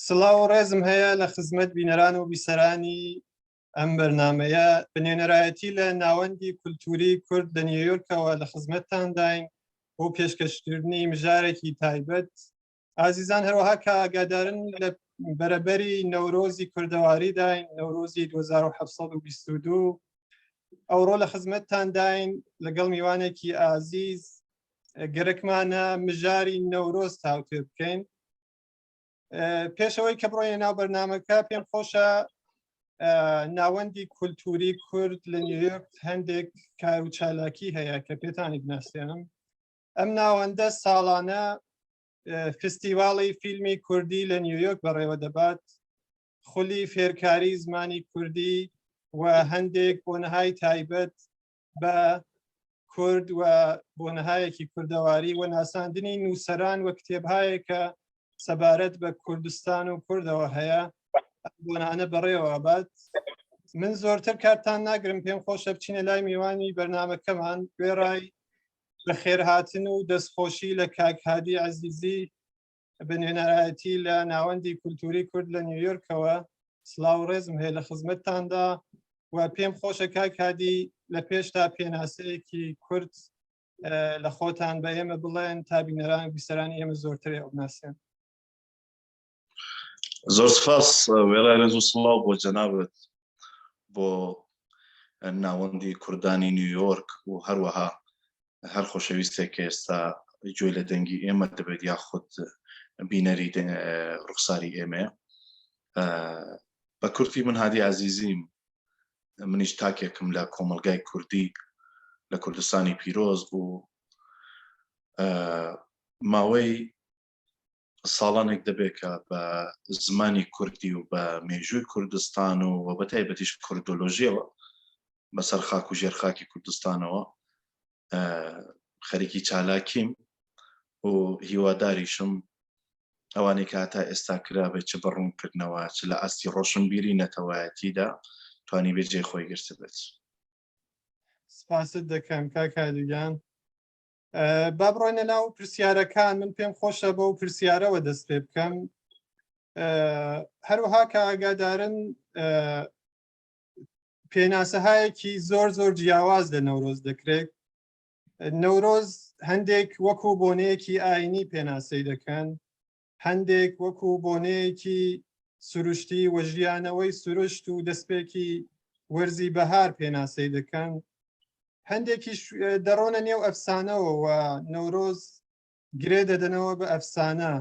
سڵاو و ڕێزم هەیە لە خزمەت بینەران و بیسەرانی ئەم بەرنمەیە بە نوێنەرایەتی لە ناوەندی کولتوری کورد لە نیویۆرکەوە لە خزمەتتانداین بۆ پێشکەشکردنی مژارێکی تایبەت ئازیزان هەروەها کە ئاگادارن لە بەرەبەری نەورۆزی کوردەواریداین نەورۆزی 2722 ئەوڕۆ لە خزمەتتانداین لەگەڵ میوانێکی ئازیز گەرەکمانە مژاری نەورۆز تاوتوێ بکەین پێشەوەی کە بڕۆینە ناو بەرنمەکە پێم خۆشە ناوەندی کولتوری کورد لە نیویۆرک هەندێک کار و چالاکی هەیە کە پێتانی بناسێنم ئەم ناوەندە ساڵانە فستیواڵی فیلمی کوردی لە نیویۆرک بەڕێوە دەبات خولی فێرکاری زمانی کوردی و هەندێک بۆنەهای تایبەت بە کورد و بۆنەهایەکی کوردەواری و ناساندنی نووسەران و کتێبهایەکە سەبارەت بە کوردستان و کوردەوە هەیە بۆنانە بەڕێوە بات من زۆرتر کارتان ناگرم پێم خۆشە بچینە لای میوانی بەرنمەکەمان وێڕای بەخێرهاتن و دەستخۆشی لە کاک هادی عەزیزی بە نوێنەرایەتی لە ناوەندی کولتوری کورد لە نیویۆرکەوە سڵاو و ڕێزم هەیە لە خزمەتتاندا و پێم خۆشە کاک هادی لە پێشتا پێناسەیەکی کورت لە خۆتان بە ئێمە بڵێن تا بینەران و بیسەرانی ئێمە زۆرترێ ئەو بناسێن. زۆر سپاس وێڕای ڕێز و سڵاو بۆ جەنابت بۆ ناوەندی کوردانی نیویۆرک و هەروەها هەر خۆشەویستێک کە ئێستا گوێی لە دەنگی ئێمە دەبێت یاخود بینەری ڕوخساری ئێمەیە بە کورتی من هادی عزیزیم منیش تاکێکم لە کۆمەلگای کوردی لە کوردستانی پیرۆز بوو ماوەی ساڵانێک دەبێت کە بە زمانی کوردی و بە مێژووی کوردستان و و بە تایبەتیش کوردۆلۆژیەوە بەسەر خاک و ژێر خاکی کوردستانەوە خەریکی چالاکیم و هیواداریشم ئەوانەی کە هەتا ئێستا کرابێت چ بە ڕوونکردنەوە چ لە ئاستی ڕۆشنبیری نەتەوایەتیدا توانی بێ جێ خۆی گرتبێت. سپاست دەکەم کاک هادی گیان. با بڕۆینە ناو پرسیارەکان من پێم خۆشە بەو پرسیارەوە دەست پێ بکەم هەروەها کە ئاگادارن پێناسەهایەکی زۆر زۆر جیاواز لە نەورۆز دەکرێت نەورۆز هەندێک وەکو بۆنەیەکی ئاینی پێناسەی دەکەن هەندێک وەکو بۆنەیەکی سروشتی و ژیانەوەی سروشت و دەستپێکی وەرزی بەهار پێناسەی دەکەن هەندێکیش دەڕۆنە نێو ئەفسانەوە و نەورۆز گرێ دەدەنەوە بە ئەفسانە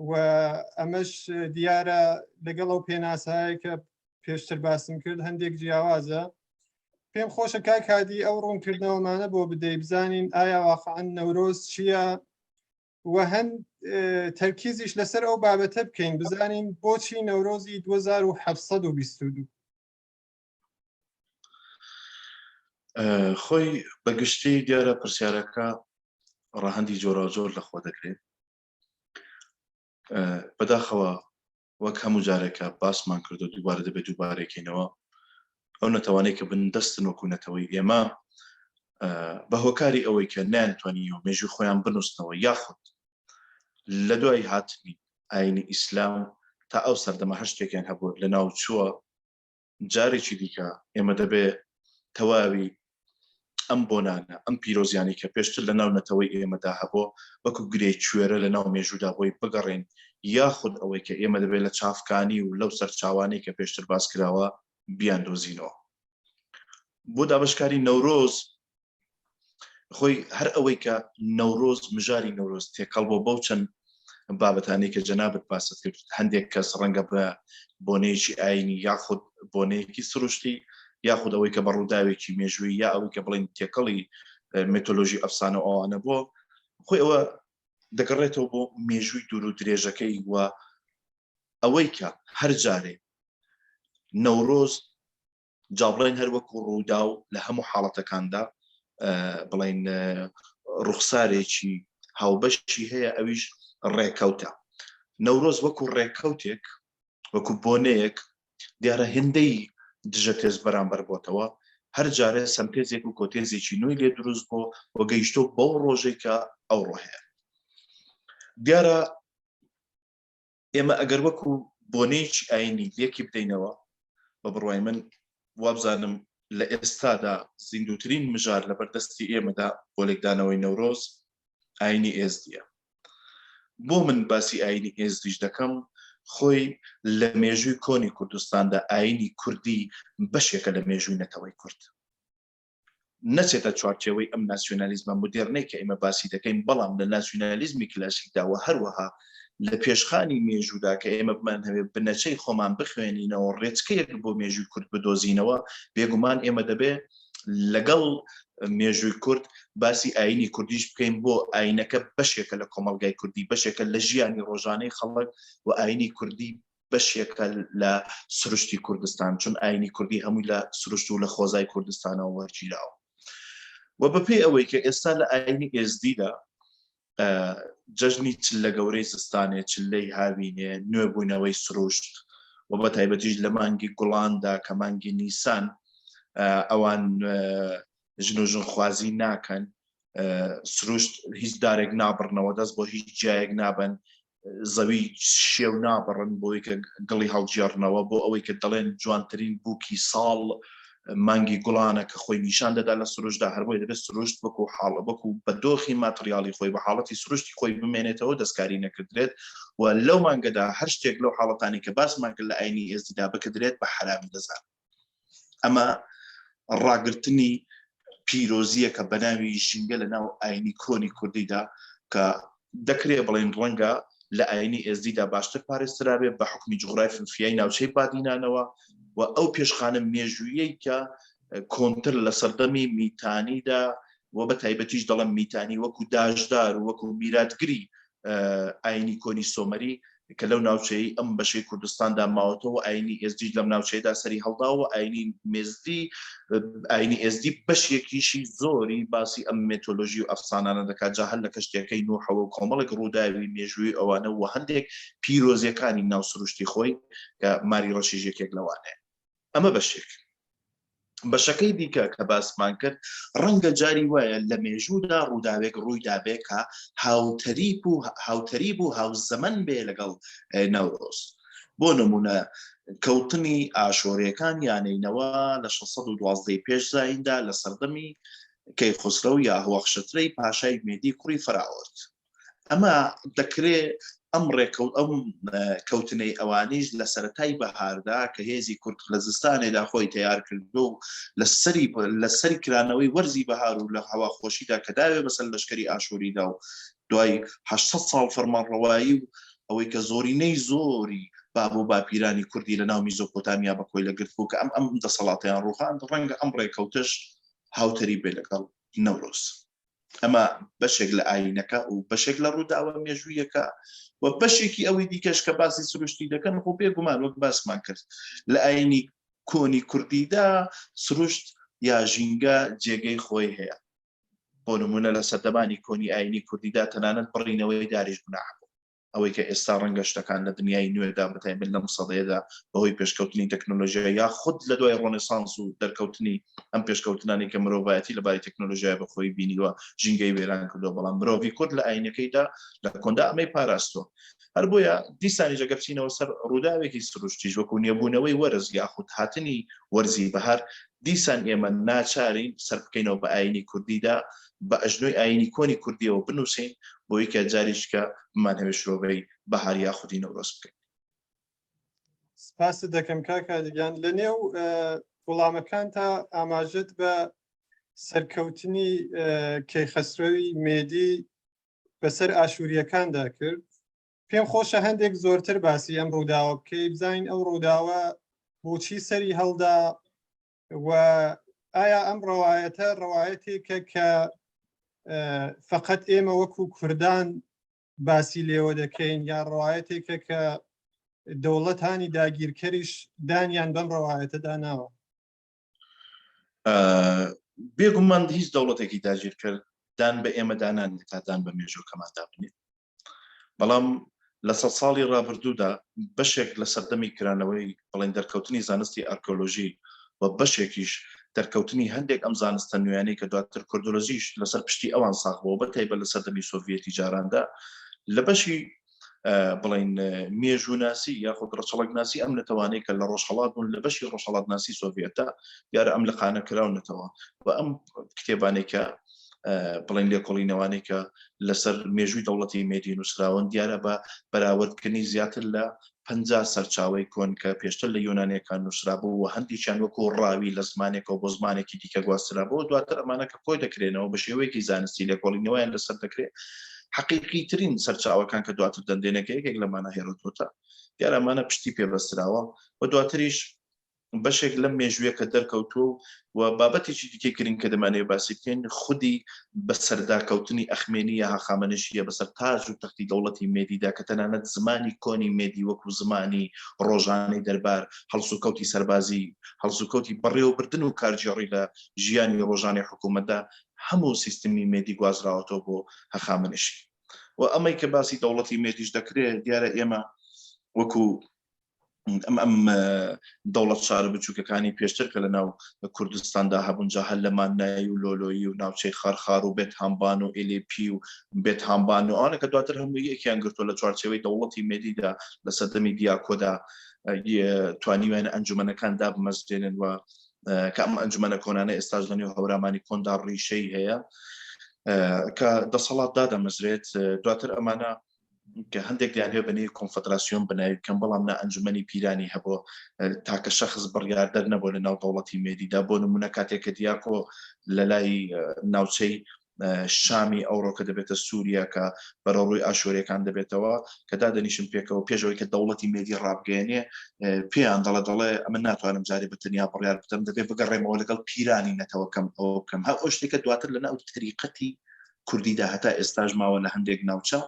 و ئەمەش دیارە لەگەڵ ئەو پێناسایە کە پێشتر باسم کرد هەندێک جیاوازە پێم خۆشە کاک هادی ئەو ڕوونکردنەوەمانە بۆ بدەی بزانین ئایا واقعا نەورۆز چییە و هەند تەرکیزیش لەسەر ئەو بابەتە بکەین بزانین بۆچی نەورۆزی 2722 خۆی بەگشتی دیارە پرسیارەکە ڕەهەندی جۆراوجۆر لە خۆ دەگرێت بەداخەوە وەک هەموو جارێکە باسمان کردو دووبارە دەبێت دووبارێکینەوە ئەو نەتەوانەی کە بندەستن وەکو نەتەوەی ئێمە بە هۆکاری ئەوەی کە نەیانتوانیوە مێژوو خۆیان بنووسنەوە یاخود لە دوای هاتنی ئاینی ئیسلام تا ئەو سەردەمە هەر شتێکیان هەبوو لە ناو چووە جارێکی دیکە ئێمە دەبێ تەواوی ئەم بۆنانە ئەم پیرۆزیانی کە پێشتر لە ناو نەتەوەی ئێمەدا هەبوو وەکو گرێ کوێرە لە ناو مێژوودا بۆی بگەڕێن یاخود ئەوەی کە ئێمە دەبێت لە چافکانی و لەو سەرچاوانەی کە پێشتر باس کراوە بیاندۆزینەوە بۆ دابشکاری نەورۆز خۆی هەر ئەوەی کە نەورۆز مژاری نەورۆز تێکەڵ بۆ بەو چەند بابەتانی کە جەنابەت باست کرد هەندێک کەس ڕەنگە بە بۆنەیەکی ئاینی یاخود بۆنەیەکی سروشتی یاخود ئەوەی کە بە ڕووداوێکی مێژووی یا ئەوەی کە بڵین تێکەڵی مێتۆلۆژی ئەفسانە ئەوانە بۆ خۆی ئەوە دەگەڕێتەوە بۆ مێژووی دوور و درێژەکەی و ئەوەی کە هەر جارێ نەورۆز جا بڵێن هەر وەکو ڕووداو لە هەموو حاڵەتەکاندا بڵێن ڕوخسارێکی هاوبەشی هەیە ئەویش ڕێکەوتە نەورۆز وەکو ڕێکەوتێک وەکو بۆنەیەک دیارە هندەی دژە تێز بەرامبەر بۆتەوە هەر جارێ سەمتێزێک و کۆتێزێکی نوێی لێ دروست بۆ و گەیشتۆ بەو ڕۆژێک کە ئەو ڕۆ هەیە. دیارە ئێمە ئەگەر وەکو بۆنەیەکی ئاینی لێکی بدەینەوە بە بڕوای من وابزانم لە ئێستادا زیندوترین مژار لە بەردەستی ئێمەدا بۆ لێکدانەوەی نەورۆز ئاینی ئێزدیە بۆ من باسی ئاینی ئێزدیش دەکەم خۆی لە مێژووی کۆنی کوردستاندا ئاینی کوردی بەشێکە لە مێژووی نەتەوەی کورد نەچێتە چوارچێوەی ئەم ناسیۆنالیزمە مودێرنەی کە ئێمە باسی دەکەین، بەڵام لە ناسیونالیزمی کلاسیکدا و هەروەها لە پێشخانی مێژوودا کە ئێمە بمانهەوێ بنەچەی خۆمان بخوێنینەوە، ڕێچکەیەک بۆ مێژووی کورد بدۆزینەوە، بێگومان ئێمە دەبێ لەگەڵ مێژووی کورد باسی ئایینی کوردیش بکەین، بۆ ئایینەکە بەشێکە لە کۆمەڵگای کوردی، بەشێکە لە ژیانی ڕۆژانەی خەڵک و ئایینی کوردی بەشێکە لە سروشتی کوردستان چون ئاینی کوردی هەمووی لە سروشت و لە خۆزای کوردستانەوە وەرگیراوە و بەپێی ئەوەی کە ئێستا لە ئاینی ئێزدیدا جەژنی چلە گەورەی زستانێ چلەی هاوینێ نوێبوونەوەی سروشت و بە تایبەتیش لە مانگی گوڵاندا کە مانگی نیسان ئەوان ژن و ژنخوازی ناکەن سروشت هیچ دارێک نابڕنەوە دەست بۆ هیچ جایەک نابن زەوی شێو نابڕن بۆی کە گڵی هەڵگێڕنەوە بۆ ئەوەی کە دەڵێن جوانترین بووکی ساڵ مانگی گوڵانە کە خۆی نیشان دەدا لە سروشدا هەربۆی دەبێت سروشت وەکو حاڵ وەکو بە دۆخی ماتریاڵی خۆی بە حاڵەتی سروشتی خۆی بمێنێتەوە دەستکاری نەکردرێت و لەو مانگەدا هەر شتێک لەو حاڵەتانی کە باسمان کرد لە ئاینی ئێزدیدا بکدرێت بە حەرامی دەزان ئەمە ڕاگرتنی پیرۆزییە کە بەناوی ژینگە لە ناو ئاینی کۆنی کوردیدا کە دەکرێ بڵێن ڕەنگە لە ئاینی ئێزدیدا باشتر پارێزرابێ بە حکمی جوغرافیای ناوچەی بادینانەوە و ئەو پێشخانە مێژوویەی کە کۆنتر لە سەردەمی میتانیدا و بە تایبەتیش دەڵێم میتانی وەکو داژدار و وەکو میراتگری ئاینی کۆنی سۆمەری کە لەو ناوچەی ئەم بەشەی کوردستاندا ماوەتەوە ئاینی ئێزدیش لەم ناوچەیەدا سەری هەڵداوە ئاینی مێزدی ئاینی ئێزدی بەشێکیشی زۆری باسی ئەم مێتۆلۆژی و ئەفسانانە دەکات جا هەر لە کەشتیەکەی نوحەوە و کۆمەڵێک ڕووداوی مێژووی ئەوانە و هەندێک پیرۆزیەکانی ناو سروشتی خۆی کە ماری ڕەشیش یەکێک لەوانەیە ئەمە بەشێک بەشەکەی دیکە کە باسمان کرد ڕەنگە جاری وایە لە مێژوودا ڕووداوێک ڕوویدابێ کە هاوتەریب و هاوتەریب و هاوزەمەن بێ لەگەڵ نەورۆز بۆ نمونە کەوتنی ئاشۆرەکان یانەینەوە لە 612 پێش زاییندا لە سەردەمی کەیخوسرەو یا هوەخشەترەی پاشای مێدی کوڕی فەراوەرد ئەمە دەکرێ ئەم ڕێکەوت ئەم کەوتنەی ئەوانیش لە سەتای بەهاردا کە هێزی کورد لە زستانێدا خۆی تەیار کردو و لە سەری لە سەری کرانەوەی وەرزی بەهار و لە هەوا خۆشیدا کە داوێ بەسەر لەشکری ئاشووریدا و دوای 800 ساڵ فەرمانڕەوایی و ئەوەی کە زۆرینەی زۆری باب و باپیرانی کوردی لە ناو میزۆپۆتامیا بە کۆیلە گرت بوو کە ئەم ئەم دەسەڵاتیان ڕوخاند ڕەنگە ئەم ڕێکەوتش هاوتەری بێ لەگەڵ نەورۆز. ئەمە بەشێک لە ئاینەکە و بەشێک لە ڕووداوە مێژوویەکە و بەشێکی ئەوەی دیکەش کە باسی سروشتی دەکەن خۆ بێگومان وەک باسمان کرد لە ئاینی کۆنی کوردیدا سروشت یا ژینگە جێگەی خۆی هەیە بۆ نمونە لە سەردەمانی کۆنی ئاینی کوردیدا تەنانەت بڕینەوەی داریش گوناح بوو ئەوەی کە ئێستا ڕەنگە شتەکان لە دنیای نوێدا بەتایبەت لەم سەدەیەدا بەهۆی پێشکەوتنی تەکنۆلۆژیا یا خود لە دوای ڕۆنێسانس و دەرکەوتنی ئەم پێشکەوتنانی کە مرۆڤایەتی لە باری تەکنۆلۆژیای بە خۆی بینیوە ژینگەی وێران کردووە بەڵام مرۆڤی کورد لە ئاینەکەیدا لە کۆندا ئەمەی پاراستووە هەر بۆیە دیسانیش ئەگەر بچینەوە سەر ڕووداوێکی سروشتیش وەکو نوێبوونەوەی وەرز یاخود هاتنی وەرزی بەهار دیسان ئێمە ناچارین سەر بکەینەوە بە ئاینی کوردیدا بە ئەژنۆی ئایینی کۆنی کوردیەوە بنووسین بۆی کە جاریشکە بمانهەوێ شرۆڤەی بەهار یاخودی نەورۆز بکەین. سپاست دەکەم کاک هادی گیان. لە نێو وڵامەکانتا ئاماژەت بە سەرکەوتنی کەیخەسرەوی مێدی بەسەر ئاشوورییەکاندا کرد. پێم خۆشە هەندێک زۆرتر باسی ئەم ڕووداوە بکەی بزانین ئەو ڕووداوە بۆچی سەری هەڵدا و ئایا ئەم ڕەوایەتە ڕەوایەتێکە کە فقط ئێمە وەکو کوردان باسی لێوە دەکەین یا ڕەوایەتێکە کە دەوڵەتانی داگیرکەریش دانیان بەم ڕەوایەتەدا ناوە؟ بێگومان هیچ دەوڵەتێکی داگیرکەر دان بە ئێمە دانانێت تا دان بە مێژووەکەماندا بنێت بەڵام لە سە ساڵی ڕابردوودا بەشێک لە سەردەمی کرانەوەی بڵێن دەرکەوتنی زانستی ئەرکۆلۆژی و بەشێکیش دەرکەوتنی هەندێک ئەم زانستە نوێیانەی کە دواتر کوردۆلۆژیش لەسەر پشتی ئەوان ساغ بووە بە تایبەت لە سەردەمی سۆڤیەتی جاراندا. لە بەشی بڵین مێژووناسی یاخود ڕەچەڵەکناسی ئەم نەتەوانەی کە لە ڕۆژهەڵات بوون لە بەشی ڕۆژهەڵاتناسی سۆڤێتە دیارە ئەم لقانە کراونەتەوە و ئەم کتێبانەی کە بڵێن لێکۆڵینەوانەی کە لەسەر مێژووی دەوڵەتی مێدی نووسراون دیارە بە بەراوردکردنی زیاتر لە 50 سەرچاوەی کۆن کە پێشتر لە یۆنانیەکان نووسرابوو و هەندێکیان وەکو ڕاوی لە زمانێکەوە بۆ زمانێکی دیکە گواسترابەوە، دواتر ئەمانە کە کۆی دەکرێنەوە بە شێوەیەکی زانستی لێکۆڵینەوەیان لەسەر دەکرێت، حەقیقی ترین سەرچاوەکان کە دواتر دەندێنێ کە یەکێک لەمانە هێرۆدۆتە، دیارە ئەمانە پشتی پێ بەستراوە و دواتریش بەشێک لەم مێژوویە کە دەرکەوتووە و بابەتێکی دیکەی گرنگ کە دەمانەوێت باسی بکەین خودی بەسەرداکەوتنی ئەخمێنی یا هەخامەنشیە بەسەر تاج و تەختی دەوڵەتی مێدیدا کە تەنانەت زمانی کۆنی مێدی وەکو زمانی ڕۆژانەی دەربار هەڵسوکەوتی سەربازی هەڵسوکەوتی بەڕێوەبردن و کارگێڕی لە ژیانی ڕۆژانەی حکوومەتدا هەموو سیستمی مێدی گوازراوەتەوە بۆ هەخامەنشی و ئەمەی کە باسی دەوڵەتی مێدیش دەکرێت دیارە ئێمە وەکو ئەم ئەم دەوڵەت شارە بچووکەکانی پێشتر کە لە ناو کوردستاندا هەبوون جا هەر لە ماننایی و لۆلۆیی و ناوچەی خارخار و بێت هامبان و ئێلێپی و بێت هامبان و ئەوانە کە دواتر هەموو یەکیان گرتووە لە چوارچێوەی دەوڵەتی مێدیدا لە سەردەمی دیاکۆدا توانیویانە ئەنجومەنەکان دابمەزرێنن و کە ئەم ئەنجومەنە کۆنانە ئێستاش لە نێو هەورامانی کۆندا ڕیشەی هەیە کە دەسەڵات دادەمەزرێت دواتر ئەمانە کە هەندێک دەیانهەوێت بە نێوی کۆنفدراسیۆن بەناوی بکەن، بەڵام نا ئەنجومەنی پیرانی هەبوو، تاکە شەخس بڕیاردەر نەبوو لە ناو دەوڵەتی مێدیدا، بۆ نمونە کاتێک کە دیاکۆ لە لای ناوچەی شامی ئەوڕۆ کە دەبێتە سووریا کە بەرەوڕووی ئاشووریەکان دەبێتەوە کە دادەنیشن پێکەوە پێشەوەی کە دەوڵەتی مێدی ڕابگەێنێ پێیان دەڵێ دەڵێ ئەمە ناتوانم جارێ بە تەنیا بڕیار بدەم دەبێ بگەڕێمەوە لەگەڵ پیرانی نەتەوەکەم ئەوە بکەم هەر ئەو شتێکە دواتر لە ناو تەریقەتی کوردیدا هەتا ئێستاش ماوە لە هەندێک ناوچە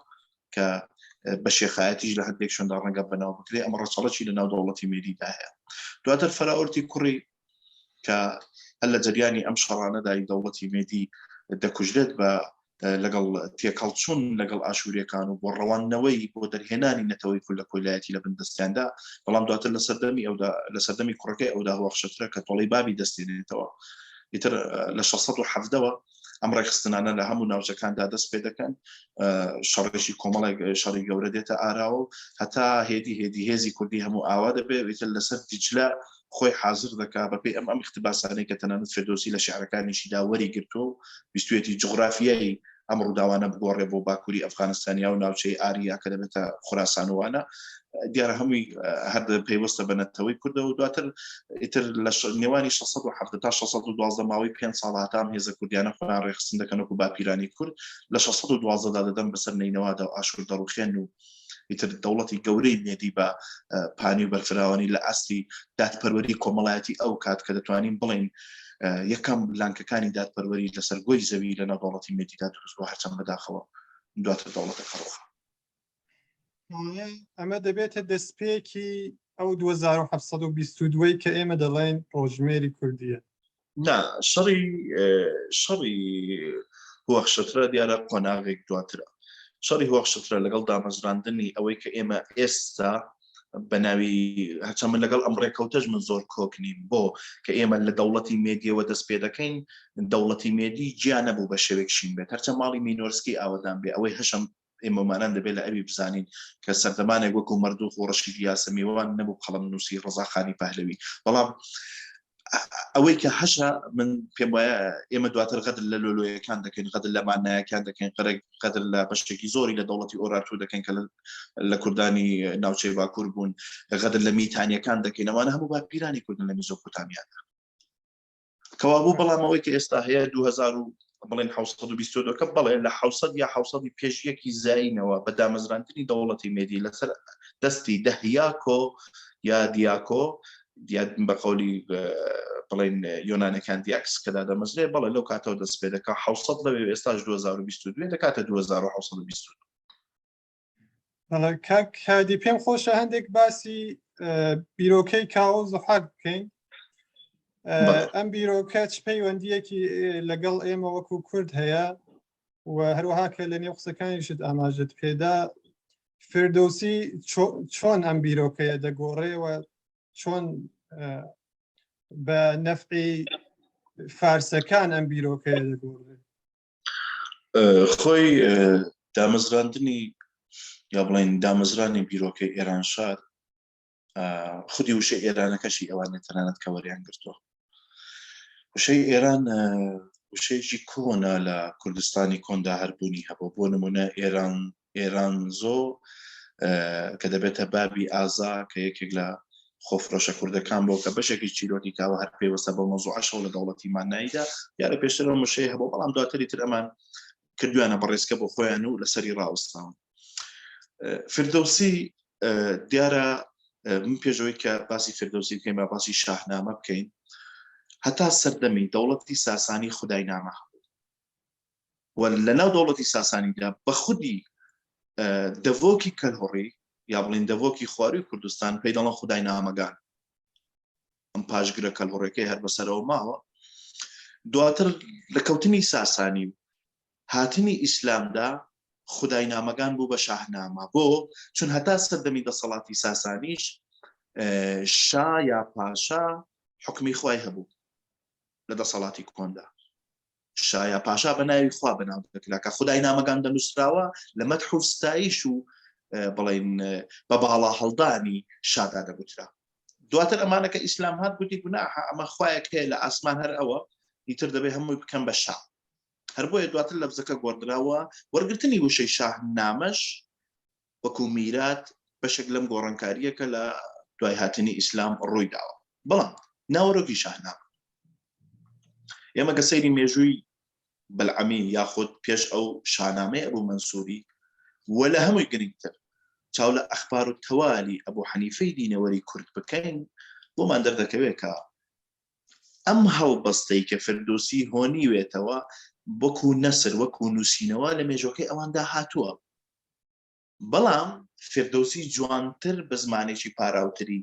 کە بە شێخایەتیش لە هەندێک شوێندا ڕەنگە بەناو بکرێ ئەمە ڕەچەڵەکی لە ناو دەوڵەتی مێدیدا هەیە دواتر فەراورتی کوڕی کە هەر لە جەریانی ئەم شەڕانەدای دەوڵەتی مێدی دەکوژرێت بە لەگەڵ تێکەڵچوون لەگەڵ ئاشووریەکان و بۆ ڕەواندنەوەی بۆ دەرهێنانی نەتەوەی کورد لە کۆیلایەتی لە بندەستیاندا بەڵام دواتر لە سەردەمی ئەودا لە سەردەمی کوڕەکەی ئەودا هۆخشەترە کە تۆڵەی بابی دەستێنێتەوە ئیتر لە 617ەوە ئەم ڕێکخستنانە لە هەموو ناوچەکاندا دەست پێ دەکەن شەڕێکی کۆمەڵێک شەڕی گەورە دێتە ئاراوە و هەتا هێدی هێدی هێزی کوردی هەموو ئاوا دەبێت ئیتر لەسەر دیجلە خۆی حاضر دەکا بەپێی ئەم ئەم اقتباسانەی کە تەنانەت فردۆسی لە شعرەکانیشیدا وەری گرتووە و ویستویەتی جوغرافیای ئەم ڕووداوانە بگۆڕێ بۆ باکووری ئەفغانستانیا و ناوچەی ئاریا کە دەبێتە خوراسانوانە دیارە هەمووی هەر پەیوەستە بە نەتەوەی کوردەوە دواتر ئیتر لە نێوانی 607 تا 612 ماوەی پێ ساڵ هەتا ئەم هێزە کوردیانە خۆیان ڕێخستن دەکەن وەکو باپیرانی کورد لە 612 دا دەدەن بەسەر نەینەوادا و ئاشور دەڕوخێن و ئیتر دەوڵەتی گەورەی مێدی بە پانی و بەرفراوانی لە ئاستی دادپەروەری کۆمەڵایەتی ئەو کات کە دەتوانین بڵین یەکەم لانکەکانی دادپەروەری لەسەر گۆی زەوی لە ناو دەوڵەتی مێدیدا دروست بوو هەرچەند بەداخەوە دواتر دەوڵەتەکە ڕووخا. ئەمە دەبێتە دەستپێکی ئەو 2722 کە ئێمە دەڵێن ڕۆژمێری کوردیە. نا شەڕی شەڕی هوەخشەترە دیارە قۆناغێک دواترە شەڕی هوەخشەترە لەگەڵ دامەزراندنی ئەوەی کە ئێمە ئێستا بە ناوی هەرچەند من لەگەڵ ئەم ڕێکەوتەش من زۆر کۆک نیم بۆ کە ئێمە لە دەوڵەتی مێدیەوە دەست پێ دەکەین دەوڵەتی مێدی جیا نەبوو بە شێوێک شین بێت هەرچە ماڵی مینۆرسکی ئاوەدان بێ ئەوەی هەشم ئێمەمانان دەبێت لە ئەوی بزانین کە سەردەمانێک وەکو مەردوخ و ڕەشید یاسەمیوان نەبوو قەڵەم نووسی ڕەزاخانی پەهلەوی بەڵام ئەوەی کە هەشە من پێم وایە ئێمە دواتر غەدر لە لۆلۆیەکان دەکەین غەدر لە مانایەکان دەکەین قەرێک غەدر لە بەشێکی زۆری لە دەوڵەتی ئۆرارتو دەکەین کە لە کوردانی ناوچەی باکوور بوون غەدر لە میتانیەکان دەکەین ئەوانە هەموو باپیرانی کوردن لە میزۆپۆتامیادا کەوابوو بەڵام ئەوەی کە ئێستا هەیە 2000 بڵێن 1922 کە بەڵێ لە 600 یا 600 پێش یەکی زایینەوە بە دامەزراندنی دەوڵەتی مێدی لەسەر دەستی دەهیاکۆ یا دیاکۆ بە قەولی بڵێن یۆنانەکان دیاکس کە دادەمەزرێ بەڵێ لەو کاتەوە دەست پێ دەکا 600 لەوێ ئێستاش 2022 دەکاتە 2722 بەڵێ کاک هادی پێم خۆشە هەندێک باسی بیرۆکەی کاوە زوحاک بکەین ئەم بیرۆکە چ پەیوەندیەکی لەگەڵ ئێمە وەکو کورد هەیە و هەروەها کە لە نێو قسەکانیشت ئاماژت پێدا فردۆسی چۆن ئەم بیرۆکەیە دەگۆڕێ و چۆن بە نەفعی فارسەکان ئەم بیرۆکەیە دەگۆڕێ خۆی دامەزراندنی یا بڵێن دامەزرانی بیرۆکەی ئێران شار خودی وشەی ئێرانەکەشی ئەوانە تەنانەت کە وەریان گرتووە وشەی ئێران وشەیەکی کۆنە لە کوردستانی کۆندا هەربوونی هەبوو بۆ نمونە ئێران ئێران زۆ کە دەبێتە بابی ئازا کە یەکێک لە خۆفرۆشە کوردەکان بۆ کە بەشێکی چیرۆکی کاوە هەر پێوەستە بە مەزوعەشەوە لە دەوڵەتی ماناییدا دیارە پێشتر ئەم وشەیە هەبوو بەڵام دواتری تر ئەمان کردویانە بەڕێزکە بۆ خۆیان و لەسەری ڕاوەستاون فردەوسی دیارە من پێشەوەی کە باسی فردەوسی بکەین با باسی شاهنامە بکەین هەتا سەردەمی دەوڵەتی ساسانی خدای نامە هەبوو و لە ناو دەوڵەتی ساسانیدا بە خودی دەڤۆکی کەلهوڕی یا بڵین دەڤۆکی خواروی کوردستان پێی دەڵێن خدای نامەگان ئەم پاشگرە کەلهوڕەکەی هەر بەسەرەوە ماوە دواتر لە کەوتنی ساسانی و هاتنی ئیسلامدا خودای نامەگان بوو بە شاهنامە بۆ چون هەتا سەردەمی دەسەڵاتی ساسانیش شا یا پاشا حکمی خوای هەبوو لە دەسەڵاتی کۆندا شا یا پاشا بە ناوی خوا بەناو دەکرا کە خودای نامەگان دەنووسراوە لە مەدح و ستایش و بڵین بە باڵا هەڵدانی شادا دەگوترا دواتر ئەمانە کە ئیسلام هات گوتی گوناحە ئەمە خوایەک هەیە لە ئاسمان هەر ئەوە ئیتر دەبێ هەمووی بکەم بە شا هەر بۆیە دواتر لەفزەکە گۆڕدراوە وەرگرتنی وشەی شاه نامەش وەکو میرات بەشێک لەم گۆڕانکارییەکە لە دوای هاتنی ئیسلام ڕووی داوە بەڵام ناوەرۆکی شاهنامە ئێمە کە سەیری مێژووی بەلعەمی یاخود پێش ئەو شانامەی ئەبوو مەنسووری و لە هەمووی گرنگتر چاو لە ئەخبار و تەوالی ئەبوو حەنیفەی دینەوەری کورد بکەین بۆمان دەردەکەوێت کە ئەم هەڵبەستەی کە فردوسی هۆنیوێتەوە وەکو نەسر وەکو نووسینەوە لە مێژوەکەی ئەواندا هاتووە بەڵام فردوسی جوانتر بە زمانێکی پاراوتری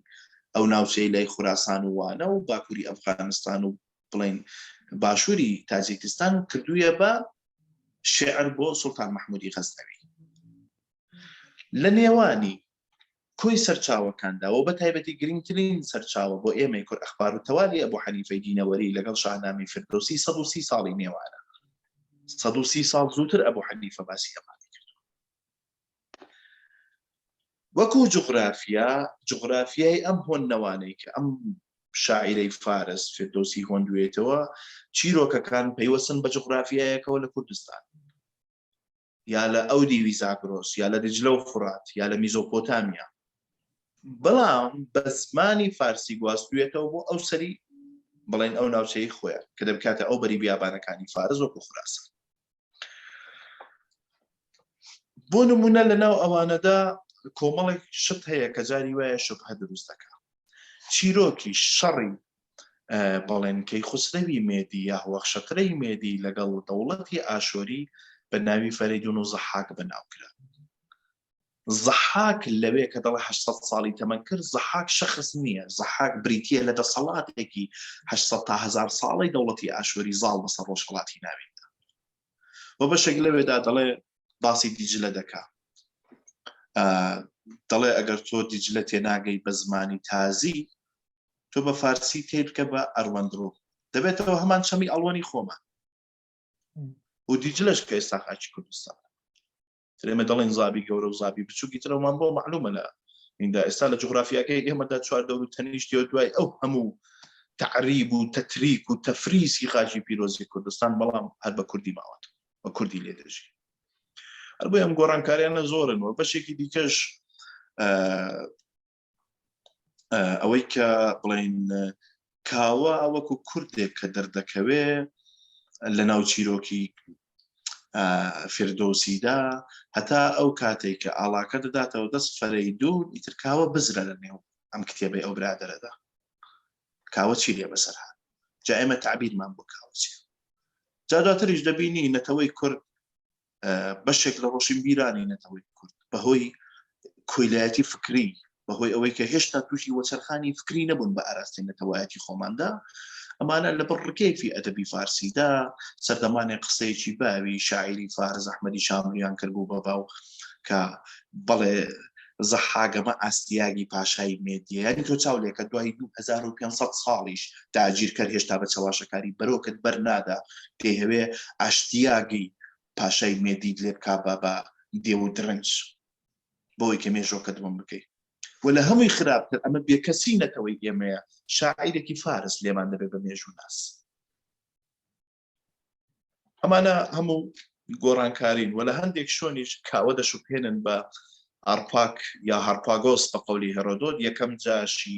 ئەو ناوچەی لای خوراسان و وانە و باکووری ئەفغانستان و بڵین باشووری تاجیکستان کردوویە بە شعر بۆ سوڵتان مەحموودی غەزنەوی لە نێوانی کۆی سەرچاوەکاندا و بە تایبەتی گرنگترین سەرچاوە بۆ ئێمەی کورد ئەخبار و تەوالی ئەبو حەنیفەی دینەوەری لەگەڵ شاهنامەی فردۆسی 130 ساڵی نێوانە 130 ساڵ زووتر ئەبو حەنیفە باسی ئەمانی کردووە وەکو جوغرافیا جوغرافیای ئەم هۆننەوانەی کە ئەم شاعیرەی فارس فردۆسی هۆندوێتەوە چیرۆکەکان پەیوەستن بە جوغرافیایەکەوە لە کوردستان یا لە ئەو دیوی زاگرۆس یا لە دیجلە و فورات یا لە میزۆپۆتامیا بەڵام بە زمانی فارسی گواستویەتەوە بۆ ئەو سەری بڵێن ئەو ناوچەی خۆیان کە دەبکاتە ئەو بەری بیابانەکانی فارس وەکو خوراسان بۆ نمونە لە ناو ئەوانەدا کۆمەڵێک شت هەیە کە جاری وایە شوبهە دروست دەکات چیرۆکی شەڕی بەڵێن کەیخوسرەوی مێدی یا هوەخشەترەی مێدی لەگەڵ دەوڵەتی ئاشۆری بە ناوی فەرەیدون و زەحاک بەناو کرا. زەحاک لەوێ کە دەڵێ 800 ساڵی تەمەن کرد زەحاک شەخس نییە زەحاک بریتییە لە دەسەڵاتێکی 800 تا 1000 ساڵەی دەوڵەتی ئاشووری زاڵ بەسەر ڕۆژهەڵاتی ناویندا و بەشێک لەوێدا دەڵێ باسی دیجلە دەکا دەڵێ ئەگەر تۆ دیجلە تێناگەی بە زمانی تازی تۆ بە فارسی تێ بکە بە ئەروەندڕۆ دەبێتەوە هەمان چەمی ئەڵوەنی خۆمان و دیجلەش کە ئێستا خاکی کوردستان ئێمە دەڵێن زابی گەورە و زابی بچووکی ترەوەمان بۆ معلومە لە ایندا ئێستا لە جوگرافیاکەی ئێمەدا چوار دەور و تەنیشتی و دوای ئەو هەموو تعریب و تەتریک و تەفریسی خاکی پیرۆزی کوردستان بەڵام هەر بە کوردی ماوەت بە کوردی لێ دەژی هەر بۆیە ئەم گۆڕانکاریانە زۆرن و بەشێکی دیکەش ئەوەی کە بڵین کاوە وەکو کوردێک کە دەردەکەوێ لە ناو چیرۆکی فردۆسیدا هەتا ئەو کاتێک کە ئاڵاکە دەداتەوە دەست فەرەیدون ئیتر کاوە بزرە لە نێو ئەم کتێبەی ئەو برادەرەدا کاوە چی لێ بەسەر هات جا ئێمە تعبیرمان بۆ کاوە چیە جا دواتریش دەبینی نەتەوەی کورد بەشێک لە ڕۆشنبیرانی نەتەوەی کورد بەهۆی کۆیلایەتی فکری بەهۆی ئەوەی کە هێشتا تووشی وەچەرخانی فکری نەبوون بە ئاراستەی نەتەوایەتی خۆماندا ئەمانە لە بڕ ڕکێفی ئەدەبی فارسیدا سەردەمانێک قسەیەکی باوی شاعیری فارس ئەحمەدی شاملیان کردبوو بە باو کە بەڵێ زەحاگەمە ئاستیاگی پاشای مێدیە یانی تۆ چاو لێکە دوای 2500 ساڵیش داگیرکەر هێشتا بە چەواشەکاری بەرۆکت بەرنادا دەیهەوێ ئاشتیاگی پاشای مێدیت لێ بکا بە بە دێو و درنج. بۆی کە مێژۆکەت بم بکەیت و لە هەمووی خراپتر ئەمە بێکەسی نەتەوەی ئێمەیە شاعیرێکی فارس لێمان دەبێت بە مێژوو ناس ئەمانە هەموو گۆڕانکارین و لە هەندێک شۆنیش کاوە دەشوبهێنن بە ئارپاک یا هارپاگۆس بە قەولی هێرۆدۆت یەکەم جاشی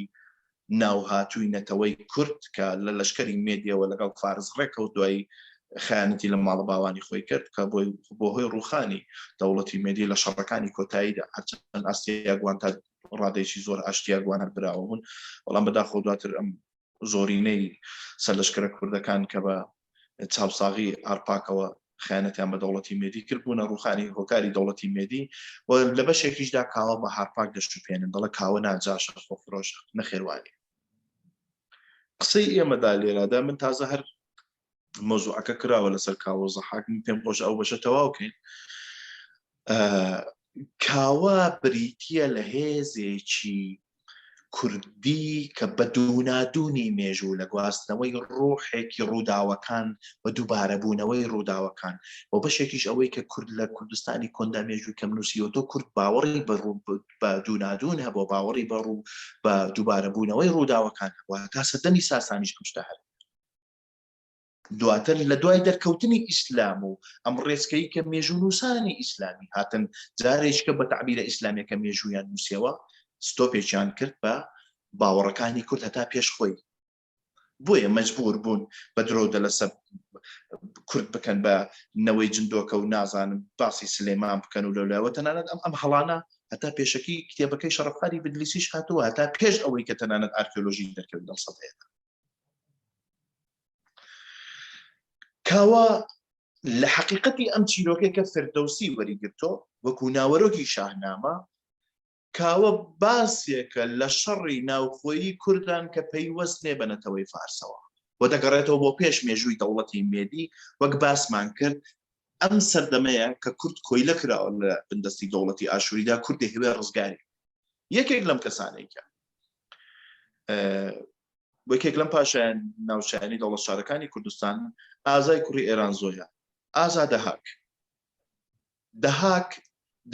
ناوهاتووی نەتەوەی کورد کە لە لەشکری مێدیەوە لەگەڵ فارس ڕێکەوت دوایی خیانەتی لە ماڵە باوانی خۆی کرد کە بۆی بۆ هۆی ڕوخانی دەوڵەتی مێدی لە شەڕەکانی کۆتاییدا هەرچەند ئاستیاگوان تا ڕادەیەکی زۆر ئاشتیاگوان هەر براوە بوون بەڵام بەداخەوە دواتر ئەم زۆرینەی سەرلەشکرە کوردەکان کە بە چاوساغی ئارپاکەوە خیانەتیان بە دەوڵەتی مێدی کرد بوونە ڕوخانی هۆکاری دەوڵەتی مێدی و لە بەشێکیشدا کاوە بە هارپاک دەشوپێنن دەڵە کاوە ناجاشە خۆفرۆشە نەخێوانی قسەی ئێمەدا لێرادا من تازە هەر مۆزوعەکە کراوە لەسەر کاوە زەحاک من پێم خۆش ئەو بەشە تەواو کەین کاوە بریتە لە هێزێکی کوردی کە بە دوونادوونی مێژوو لە گواستنەوەی ڕوحێکی ڕووداوەکان و دووبارەبوونەوەی ڕووداوەکان و بەشێکیش ئەوەی کە کورد لە کوردستانی کۆندا مێژووی کەم نووسیوە تۆ کورد باوەڕی بە دوونادوون هەبوو باوەڕی بە ڕوو بە دووبارەبوونەوەی ڕووداوەکان هەبووە تا سەردەمی ساسانیش ئەم شتە هەبوو. دواتر لە دوای دەرکەوتنی ئیسلام و ئەم ڕێچکەی کە مێژوونووسانی ئیسلامی هاتن جارێککە بە تەعبیرە ئیسلامیەکە مێژوویان نووسیەوە ستۆپێکیان کرد بە باوەڕەکانی کورد هەتا پێش خۆی بۆیە مەجبور بوون بە درۆ دەلەسە کورد بکەن بە نەوەی جندۆکە و نازانم باسی سلێمان بکەن و لەولاوە تەنانەت ئەم ئەم هەڵانە هەتا پێشەکی کتێبەکەی شەڕەفخانی بدلیسیش هاتووە هەتا پێش ئەوەی کە تەنانەت ئارکیۆلۆژی دەرکەوت لەم سەدەیەدا کاوە لە حقیقەتی ئەم چیرۆکێک کە فردەوسی وەریگرتۆ وەکو ناوەرۆکی شاهنامە کاوە باسێکە لە شەڕی ناوخۆیی کوردان کە پەیوەست نێ بە نەتەوەی فارسەوە و دەگەڕێتەوە بۆ پێش مێژووی دەوڵەتی مێدی وەک باسمان کرد ئەم سەردەمەیە کە کورد کۆیلە کراوە لە بندەستی دەوڵەتی ئاشووریدا کورد دەیهەوێ ڕزگاری یەکێک لەم کەسانەی کە یەکێک لەم پاشایان ناوچانی دەوڵەت شارەکانی کوردستان ئازای کوڕی ئێران زۆیە ئازا دەهاک دەهاک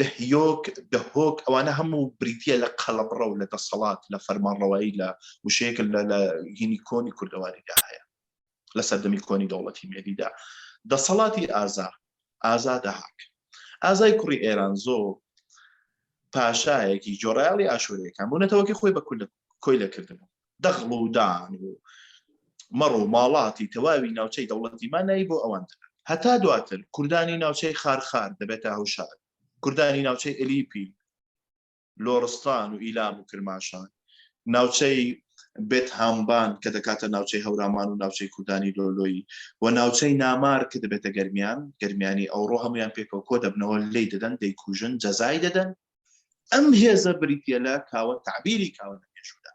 دەهیۆک دەهۆک ئەوانە هەموو بریتە لە قەڵەبڕە و لە دەسەڵات لە فەرمانڕەوایی لە وشەیەکە لە هینی کۆنی کوردەواریدا هەیە لە سەردەمی کۆنی دەوڵەتی مێدیدا دەسەڵاتی ئازا ئازا دەهاک ئازای کوڕی ئێران زۆ پاشایەکی جۆڕایەڵی ئاشوورەکان بوو نەتەوەکەی خۆی بە کۆیلە کردبوو دەغڵ و دان و مەڕ و ماڵاتی تەواوی ناوچەی دەوڵەتی مانایی بۆ ئەوان دەبن هەتا دواتر کوردانی ناوچەی خارخار دەبێتە هەوشار کوردانی ناوچەی ئەلیپی لۆڕستان و ئیلام و کرماشان، ناوچەی بێت هامبان کە دەکاتە ناوچەی هەورامان و ناوچەی کوردانی لۆلۆیی و ناوچەی نامار کە دەبێتە گەرمیان، گەرمیانی ئەوڕۆ هەموویان پێکەوە کۆ دەبنەوە لێی دەدەن، دەیکوژن، جەزای دەدەن. ئەم هێزە بریتییە لە کاوە، تەعبیری کاوە لە مێژوودا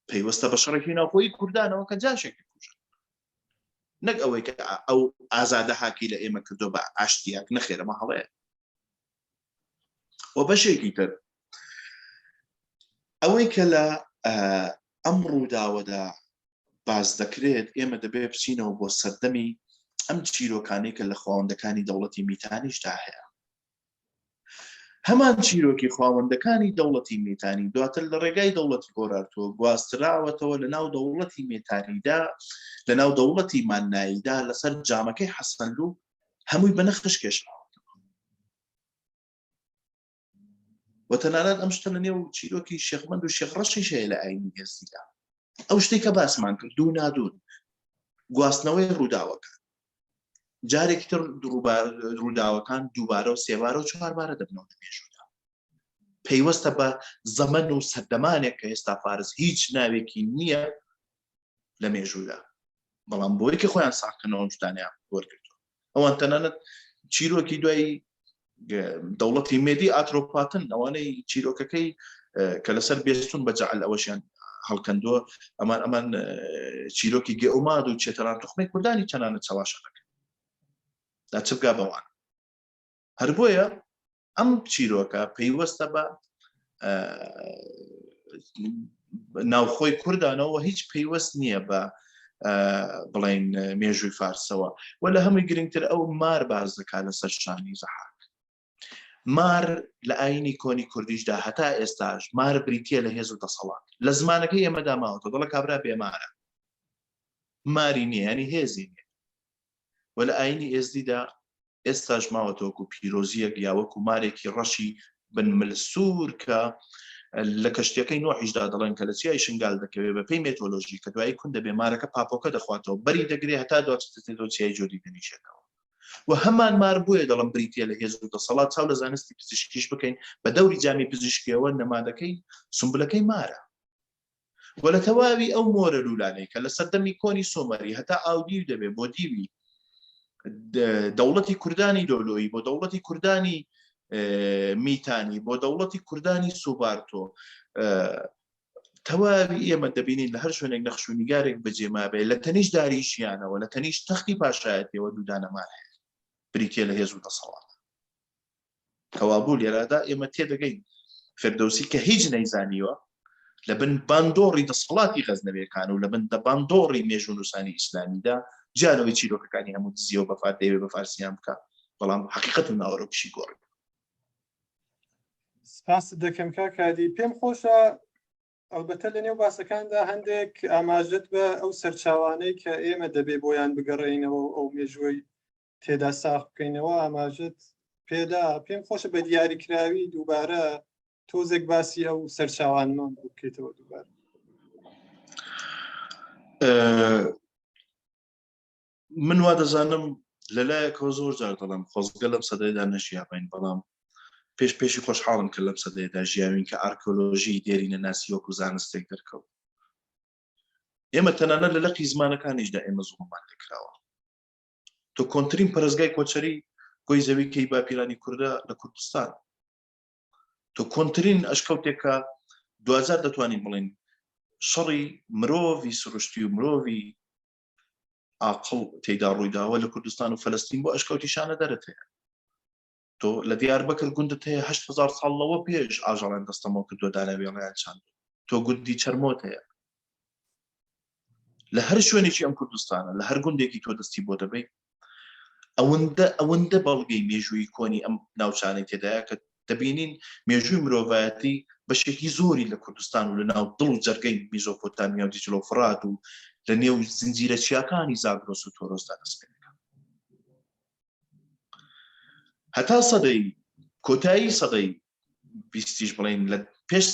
پەیوەستە بە شەڕێکی ناوخۆیی کوردانەوە کە جاشێک دەکوژن، نەک ئەوەی کە ئەو ئازادە هاکی لە ئێمە کردووە بە ئاشتیاک، نەخێر ئەمە هەڵەیە. و بەشێکی تر ئەوەی کە لە ئەم ڕووداوەدا باز دەکرێت ئێمە دەبێت بچینەوە بۆ سەردەمی ئەم چیرۆکانەی کە لە خواوەندەکانی دەوڵەتی میتانیشدا هەیە هەمان چیرۆکی خواوەندەکانی دەوڵەتی میتانی دواتر لە ڕێگای دەوڵەتی ئۆرارتۆ گواستراوەتەوە لە ناو دەوڵەتی مێتانیدا لە ناو دەوڵەتی مانناییدا لەسەر جامەکەی حەسەنلو هەمووی بە نەخش کێشراوەتەوە و تەنانەت ئەم شتە لە نێو چیرۆکی شێخمەند و شێخ ڕەشیش هەیە لە ئاینی ئێزدیدا ئەو شتێک کە باسمان کرد دوو نادون گواستنەوەی ڕووداوەکان جارێکی تر ڕووداوەکان دووبارە و سێبارە و چواربارە دەبنەوە لە مێژوودا پەیوەستە بە زەمەن و سەردەمانێک کە ئێستا فارس هیچ ناوێکی نییە لە مێژوودا بەڵام بۆی کە خۆیان ساکەنەوە ئەم شتانیان وەرگرتووە ئەوان تەنانەت چیرۆکی دوای دەوڵەتی مێدی ئاترۆپاتن ئەوانەی چیرۆکەکەی کە لەسەر بێستون بە جەعل ئەوەشیان هەڵکەندووە ئەمان ئەمان چیرۆکی گەئوماد و چێتەران توخمەی کوردانی تەنانەت چەواشە دەکەن دا چ بگا بەوان هەر بۆیە ئەم چیرۆکە پەیوەستە بە ناوخۆی کوردانەوە هیچ پەیوەست نییە بە بڵین مێژووی فارسەوە و لە هەمووی گرنگتر ئەو مار باز دەکات لەسەر شانی زەحاک. مار لە ئاینی کۆنی کوردیشدا هەتا ئێستاش مار بریتە لە هێز و دەسەڵات لە زمانەکەی ئێمەدا ماوەتەوە دەڵێ کابرا بێمارە ماری نییە ینی هێزی نییە و لە ئاینی ئێزدیدا ئێستاش ماوەتە وەکو پیرۆزیەک یا وەکو مارێکی ڕەشی بن مل سوور کە لە کەشتیەکەی نۆحیشدا دەڵێن کە لە چیای شنگال دەکەوێت بە پێی مێتۆلۆژی کە دوایی کون دەبێ مارەکە پاپۆکە دەخواتەوە بەری دەگرێ هەتا دواتر چیای جۆدی دەنیشێتەوە و هەمان مار بۆیە دەڵم بریتە لە هێز و دەسەڵات چاو لە زانستی پزیشکیش بکەین بە دەوری جامی پزیشکیەوە نەمادەکەی سمبلەکەی مارە و لە تەواوی ئەو مۆرە لولانەی کە لە سەردەمی کۆنی سۆمەری هەتا ئاودیو دەبێ بۆ دیوی دەوڵەتی کوردانی لۆلۆیی بۆ دەوڵەتی کوردانی میتانی بۆ دەوڵەتی کوردانی سوبارتۆ تەواوی ئێمە دەبینین لە هەر شوێنێک نەخش و نیگارێک بەجێمابێ لە تەنیش داری ژیانەوە لە تەنیش تەختی پاشایەتیەوە دوودانەمان هەیە بریتە لە هێز و دەسەڵات کەوابوو لێرادا ئێمە تێدەگەین فردەوسی کە هیچ نەیزانیوە لە بن باندۆڕی دەسەڵاتی غەزنەویەکان و لە بن دە باندۆڕی مێژوونووسانی ئیسلامیدا جیانەوەی چیرۆکەکانی هەموو دزیەوە بە فار دەیەوێ بە فارسیان بکە بەڵام حقیقەت و ناوەرۆکیشی گۆڕی. سپاست دەکەم کاک هادی پێم خۆشە ئەلبەتە لە نێو باسەکاندا هەندێک ئاماژەت بە ئەو سەرچاوانەی کە ئێمە دەبێ بۆیان بگەڕێینەوە و ئەو مێژووی تێدا ساغ بکەینەوە ئاماژەت پێدا پێم خۆشە بە دیاریکراوی دووبارە تۆزێک باسی ئەو سەرچاوانمان بۆ بکەیتەوە دووبارە. من وا دەزانم لەلایەکەوە زۆر جار دەڵێم خۆزگە لەم سەدەیدا نەژیابین بەڵام پێش پێشی خۆشحاڵم کە لەم سەدەیەدا ژیاوین کە ئارکۆلۆژی دێرینە ناسی وەکو زانستێک دەرکەوت ئێمە تەنانەت لە لەقی زمانەکانیشدا ئێمە زوڵمان لێکراوە تۆ کۆنترین پەرستگای کۆچەری گۆی زەوی کەی باپیرانی کوردە لە کوردستان تۆ کۆنترین ئەشکەوتێکە دوجار دەتوانین بڵین شەڕی مرۆڤی سروشتی و مرۆڤی ئاقڵ تێدا ڕوویداوە لە کوردستان و فلستین بۆ ئەشکەوتی شانە دەرت هەیە تۆ لە دیار بەکر گوندت هەیە 8هزار ساڵ لەوە پێش ئاژەڵیان دەستەمۆ کردووە دانەوێڵیان چاند تۆ گوندی چەرمۆت هەیە لە هەر شوێنێکی ئەم کوردستانە لە هەر گوندێکی تۆ دەستی بۆ دەبەی ئەوەندە ئەوەندە بەڵگەی مێژووی کۆنی ئەم ناوچانەی تێدایە کە دەبینین مێژووی مرۆڤایەتی بەشێکی زۆری لە کوردستان و لە ناو دڵ و جەرگەی میزۆپۆتامیا و دیجلە و فڕات و لە نێو زنجیرە چیاکانی زاگرۆس و تۆرۆسدا دەست پێ دەکات. هەتا سەدەی کۆتایی سەدەی بیستیش بڵین لە پێش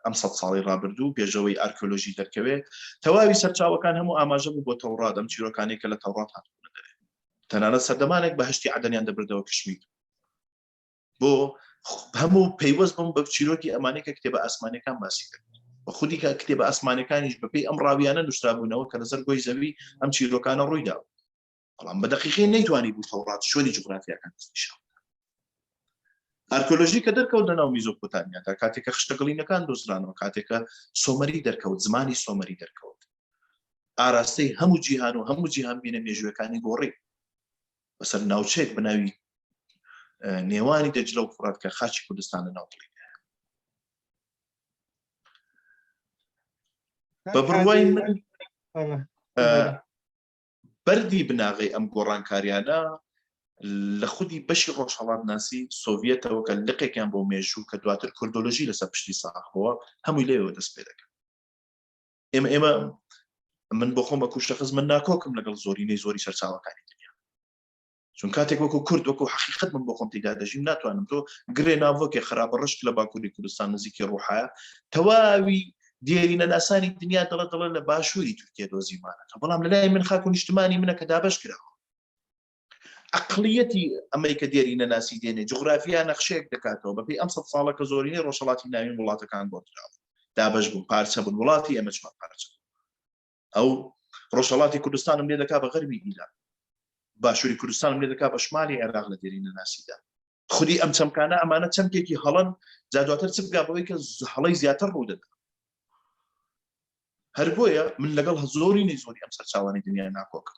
ئەم سە ساڵی ڕابردوو پێشەوەی ئارکۆلۆژی دەرکەوێ تەواوی سەرچاوەکان هەموو ئاماژە بوو بۆ تەوڕات ئەم چیرۆکانەی کە لە تەوڕات هاتبوونە دەرێ تەنانەت سەردەمانێک بەهشتی عەدەنیان دەبردەوە کشمیر بۆ هەموو پەیوەست بم بە چیرۆکی ئەمانەی کە کتێبە ئاسمانەکان باسی کرد و خودی کە کتێبە ئاسمانەکانیش بەپێی ئەم ڕاویانە نووسرابوونەوە کە لەسەر گۆی زەوی ئەم چیرۆکانە ڕوویدا بەڵام بە دەقیقی نەیتوانی بوو تەوڕات شوێنی جوگرافیاکان دەستنیشان ئارکۆلۆژی کە دەرکەوت لە ناو میزۆپۆتامیادا کاتێک کە خشتە گڵینەکان دۆزرانەوە کاتێک کە سۆمەری دەرکەوت زمانی سۆمەری دەرکەوت ئاراستەی هەموو جیهان و هەموو جیهان بینە مێژوەکانی گۆڕی بەسەر ناوچەیەک بە ناوی نێوانی دەجلە و فڕات کە خاچی کوردستان لە ناو دڵی بە بڕوای من بەردی بناغەی ئەم گۆڕانکاریانە لە خودی بەشی ڕۆژهەڵاتناسی سۆڤیەتەوە کە لقێکیان بۆ مێژوو کە دواتر کوردۆلۆژی لەسەر پشتی ساغ بووە هەمووی لێوە دەست پێ دەکەن ئێمە ئێمە من بۆ خۆم وەکو شەخص من ناکۆکم لەگەڵ زۆرینەی زۆری سەرچاوەکانی دنیا چون کاتێک وەکو کورد وەکو حقیقت من بۆ خۆم تێدا دەژیم ناتوانم تۆ گرێ ناڤۆکێ خراپە ڕشت لە باکووری کوردستان نزیکی ڕوحایە تەواوی دێرینە ناسانی دنیا دەڵێ دەڵێ لە باشووری تورکیا دۆزیمانەتەوە بەڵام لە لای من خاک و نیشتمانی منە کە دابەش کراوە عەقڵیەتی ئەمەی کە دێرینە ناسی دێنێ جوغرافیا نەخشەیەک دەکاتەوە بەپێی ئەم سەد ساڵە کە زۆرینەی ڕۆژهەڵاتی ناوین وڵاتەکان گۆڕدراون دابەش بوون پارچە بوون وڵاتی ئێمە چوار پارچە ئەو ڕۆژهەڵاتی کوردستانم لێ دەکا بە غەربی ئیران باشووری کوردستانم لێ دەکا بە شمالی عێراق لە دێرینە ناسیدا خودی ئەم چەمکانە ئەمانە چەمکێکی هەڵەن جا دواتر چ بگا بەوەی کە هەڵەی زیاتر ڕوودەدا هەر بۆیە من لەگەڵ زۆرینەی زۆری ئەم سەرچاوانەی دنیا ناکۆکم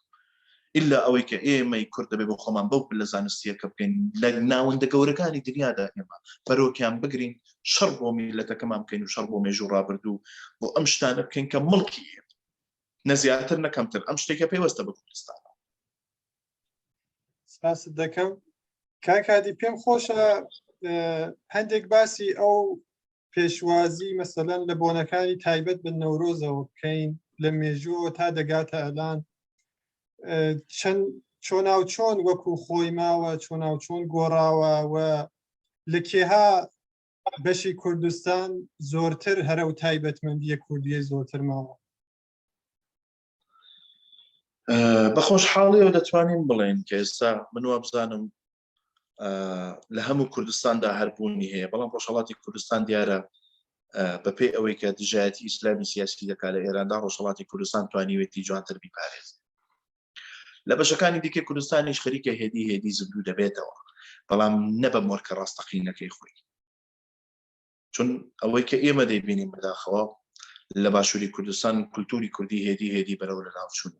ئللا ئەوەی کە ئێمەی کورد دەبێ بۆ خۆمان بەو پلە زانستیەکە بکەین لە ناوەندە گەورەکانی دنیادا ئێمە بەرۆکیان بگرین شەڕ بۆ میلەتەکەمان بکەین و شەڕ بۆ مێژوو ڕابردوو بۆ ئەم شتانە بکەین کە مڵکی ئێمە نە زیاتر نە کەمتر ئەم شتێکە پەیوەستە بە کوردستان. سپاست دەکەم کاک هادی پێم خۆشە. هەندێک باسی ئەو پێشوازی مەسەلەن لە بۆنەکانی تایبەت بە نەورۆزەوە بکەین لە مێژووەوە تا دەگاتە ئەلان چەند چۆناو چۆن وەکو خۆی ماوە چۆناو چۆن گۆڕاوە و لە کێها بەشی کوردستان زۆرتر هەرە و تایبەتمەندیە کوردیە زۆرتر ماوە؟ بە خۆشحاڵیەوە دەتوانین بڵێن کە ئێستا من وابزانم لە هەموو کوردستاندا هەربوونی هەیە بەڵام ڕۆژهڵاتی کوردستان دیارە بەپێی ئەوەی کە دژایەتی ئیسلامی سیاسی دەکات لە ئێراندا ڕۆژهڵاتی کوردستان توانیوێتی جوانتر بیپارێز لە بەشەکانی دیکە کوردستانیش خەریکە هێدی هێدی زیندوو دەبێتەوە بەڵام نە بە مۆرکە ڕاستەقینەکەی خۆی چون ئەوەی کە ئێمە دەیبینین بەداخەوە لە باشووری کوردستان کولتوری کوردی هێدی هێدی بەرەو لە ناوچوون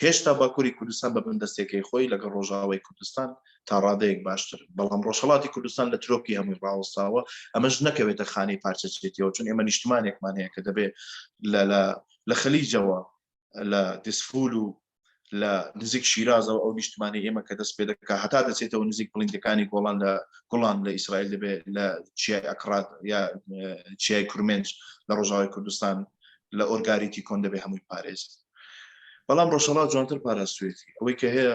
هێشتا باکووری کوردستان بە بندەستێکەی خۆی لەگەڵ ڕۆژاوای کوردستان تا ڕادەیەک باشتر بەڵام ڕۆژهڵاتی کوردستان لە ترۆپکی هەمووی ڕاوەستاوە ئەمەش نەکەوێتە خانەی پارچەچێتیەوە چون ئێمە نیشتمانێکمان هەیە کە دەبێ لە لە خەلیجەوە لە دزفول و لە نزیک شیرازەوە ئەو نیشتمانی ئێمە کە دەست پێ دەکا هەتا دەچێتەوە نزیک بڵیندەکانی گۆڵان لە گوڵان لە ئیسرائیل دەبێت لە چیای ئەکراد یا چیای کورمێنج لە ڕۆژاوای کوردستان لە ئۆرگاریتی کۆن دەبێ هەمووی پارێز بەڵام ڕۆژهەڵات جوانتر پاراستوێتی ئەوەی کە هەیە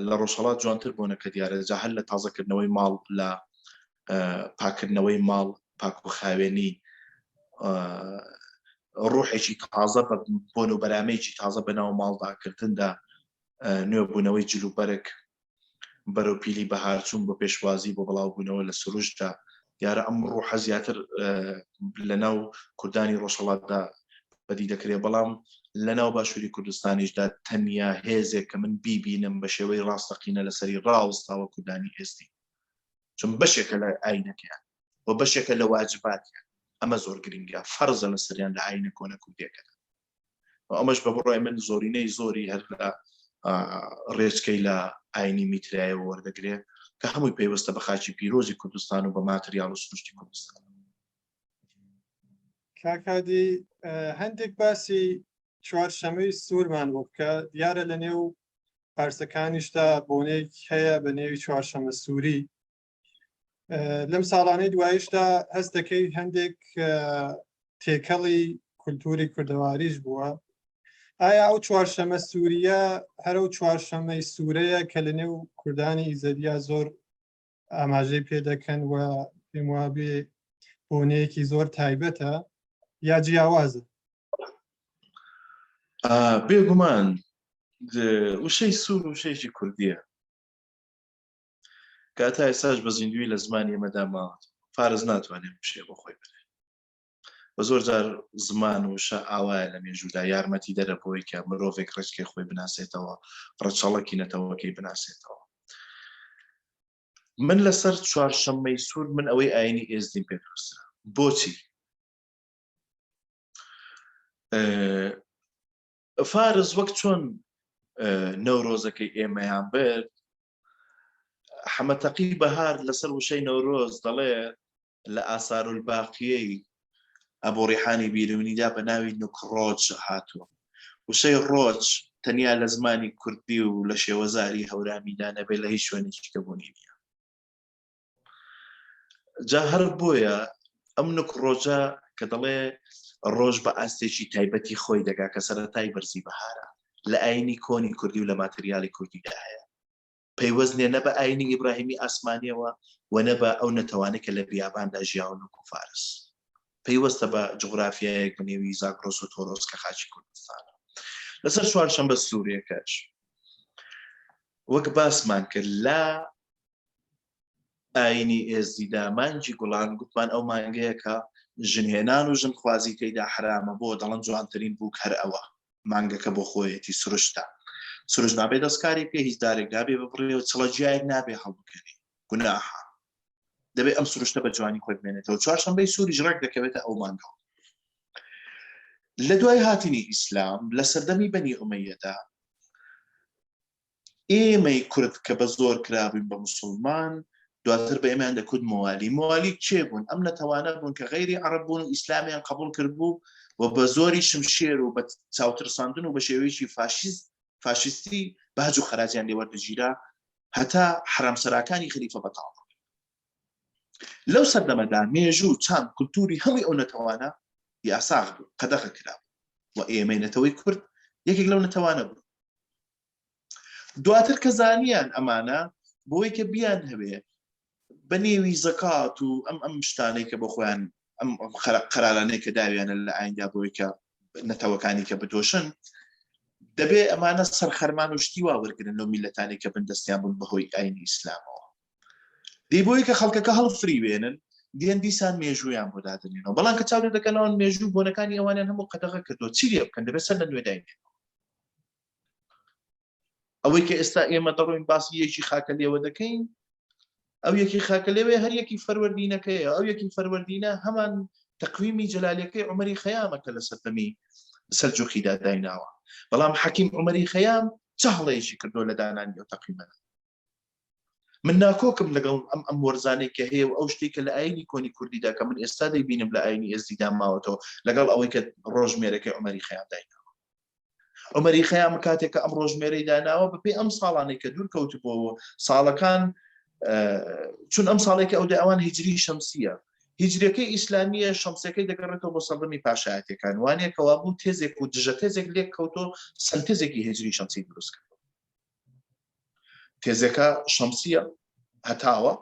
لە ڕۆژهەڵات جوانتر بۆنە کە دیارە جا هەر لە تازەکردنەوەی ماڵ لە پاکردنەوەی ماڵ پاک و خاوێنی ڕوحێکی تازە بە بۆن و بەرامەیەکی تازە بەناو ماڵداکردندا نوێبوونەوەی جلوبەرگ بەرەو پیلی بەهارچوون بۆ پێشوازی بۆ بڵاوبوونەوە لە سروشتدا دیارە ئەم ڕوحە زیاتر لە ناو کوردانی ڕۆژهەڵاتدا بەدی دەکرێت بەڵام لە ناو باشووری کوردستانیشدا تەنیا هێزێک کە من بیبینم بە شێوەی ڕاستەقینە لەسەری ڕاوەستاوە کوردانی ئێزدی چون بەشێکە لە ئاینەکەیان و بەشێکە لە واجباتیان ئەمە زۆر گرنگە فەرزە لەسەریان لە ئاینە کۆنە کوردیەکەدا و ئەمەش بە بڕای من زۆرینەی زۆری هەر لە ڕێچکەی لە ئاینی میترایەوە وەردەگرێ کە هەمووی پەیوەستە بە خاکی پیرۆزی کوردستان و بە ماتریاڵ و سروشتی کوردستان. کاکادی هەندێک باسی چوارشەمەی سوورمان بۆ بکە دیارە لە نێو پارسەکانیشدا بۆنێک هەیە بە نێوی چوارشەمە سووری لەم ساڵانەی دوایشدا هەست دەکەی هەندێک تێکەڵی کولتوری کوردەواریش بووە ئایا ئەو چوارشەمە سووریە هەر ئەو چوارشەمەی سوورەیە کە لە نێو کوردانی ئیزەدیا زۆر ئاماژەی پێ دەکەن و پێم وابێ بۆنەیەکی زۆر تایبەتە یا جیاوازە؟ بێگومان وشەی سوور وشەیەکی کوردیە کە تا ئێستاش بە زیندووی لە زمانی ئێمەدا ماوەت فارس ناتوانێت وشەیە بۆ خۆی بنێ بە زۆر جار زمان وشە ئاوایە لە مێژوودا یارمەتی دەرە بۆی کە مرۆڤێک ڕێچکەی خۆی بناسێتەوە ڕەچەڵەکی نەتەوەکەی بناسێتەوە من لەسەر چوارشەممەی سوور من ئەوەی ئاینی ئێزدیم پێ دروستە بۆچی فارس وەک چۆن نەورۆزەکەی ئێمەیان برد حەمەتەقی بەهار لەسەر وشەی نەورۆز دەڵێ لە ئاسارولباقیەی ئەبۆ ڕیحانی بیرونیدا بە ناوی نوکڕۆج هاتووە وشەی ڕۆژ تەنیا لە زمانی کوردی و لە شێوەزاری هەورامیدا نەبێت لە هیچ شوێنێکی کە بوونی نییە جا هەر بۆیە ئەم نکڕۆژە کە دەڵێ ڕۆژ بە ئاستێکی تایبەتی خۆی دەگا کە سەرەتای بەرزی بەهارە لە ئاینی کۆنی کوردی و لە ماتریالی کوردیدا هەیە پەیوەست نیە نە بە ئاینی ئیبراهیمی ئاسمانیەوە و نە بە ئەو نەتەوانەی کە لە بیاباندا ژیاون وەکو فارس پەیوەستە بە جوغرافیایەک بە نێوی زاگرۆس و تۆرۆس کە خاکی کوردستانە لەسەر چوارشەمبە سوورێکەش وەک باسمان کرد لە ئاینی ئێزدیدا مانگی گوڵان گوتمان ئەو مانگەیە کە ژنهێنان و ژنخوازی تێیدا حەرامە بۆ دەڵێن جوانترین بووک هەر ئەوە مانگەکە بۆ خۆیەتی سروشتە سروشت نابێ دەستکاری بکەی هیچ دارێک نابێ ببڕێ و چڵە گیایەک نابێ هەڵبکەنی گوناحە دەبێ ئەم سروشتە بە جوانی خۆی بمێنێتەوە چوارشەمبەی سووریش ڕێک دەکەوێتە ئەو مانگەوە لە دوای هاتنی ئیسلام لە سەردەمی بەنی ئومەیەدا ئێمەی کورد کە بە زۆر کرابووین بە موسڵمان، دواتر بە ئێمەیان دەکوت موالی. موالی کێ بوون؟ ئەم نەتەوانە بوون کە غەیری عەڕەب بوون و ئیسلامیان قەبووڵ کردبوو و بە زۆری شمشێر و بە چاوترساندن و بە شێوەیەکی فاشیست فاشیستی باج و خەراجیان لێ وەردەگیرا هەتا حەرامسەراکانی خەلیفە بەتاڵ دەکرد. لەو سەردەمەدا مێژوو، چاند، کولتووری هەمووی ئەو نەتەوانە یاساغ بوو، قەدەغە کرا بوو و ئێمەی نەتەوەی کورد یەکێک لەو نەتەوانە بوو. دواتر کە زانیان ئەمانە بۆی کە بیان هەوێ بە نێوی زەکات و ئەم ئەم شتانەی کە بۆ خۆیان ئەم قەرارانەی کە داویانە لە ئایندا بۆی کە نەتەوەکانی کە بدۆشن دەبێ ئەمانە سەرخەرمان و شتی وا وەرگن لەو میلەتانی کە بندەستیان بوون بەهۆی ئاینی ئیسلامەوە دی بۆی کە خەڵکەکە هەڵفریوێنن دێن دیسان مێژوویان بۆ دادنێنەوە بەڵام کە چاو لێ دەکەنەوە مێژوو بۆنەکانی ئەوانیان هەموو قەدەغە کردووە چی لێ بکەن دەبێت سەر لە نوێ داینێن ئەوەی کە ئێستا ئێمە دەڕۆین باسی یەکی خاکە لێوە دەکەین ئەو یەکی خاکە لێوێ هەر یەکی فەروەردینەکەیە ئەو یەکی فەروەردینە هەمان تەقویمی جەلالیەکەی عومەری خەیامە کە لە سەردەمی سەلجوقیدا دایناوە بەڵام حەکیم عومەری خەیام چ هەڵەیەکی کردووە لە دانانی ئەو تەقویمەدا من ناکۆکم لەگەڵ ئەم ئەم وەرزانەی کە هەیە و ئەو شتێک کە لە ئاینی کۆنی کوردیدا کە من ئێستا دەیبینم لە ئاینی ئێزدیدا ماوەتەوە لەگەڵ ئەوەی کە ڕۆژمێرەکەی عومەری خەیام دایناوە عومەری خەیام کاتێک کە ئەم ڕۆژمێرەی داناوە بەپێی ئەم ساڵانەی کە دوور کەوتبووەوە ساڵەکان چون ئەم ساڵێک ئەو ئەوان هیجری شەمسیە هیجرەکەی ئیسلامیە شەمسەکەی دەگەڕێتەوە بۆ سەردەمی پاشایەتەکان وانە کەوا بوو تێزێک و دژە تێزێک لێک کەوتۆ سەنتێزێکی هیجری شەمسی دروست کرد تێزەکە شەمسیە هەتاوە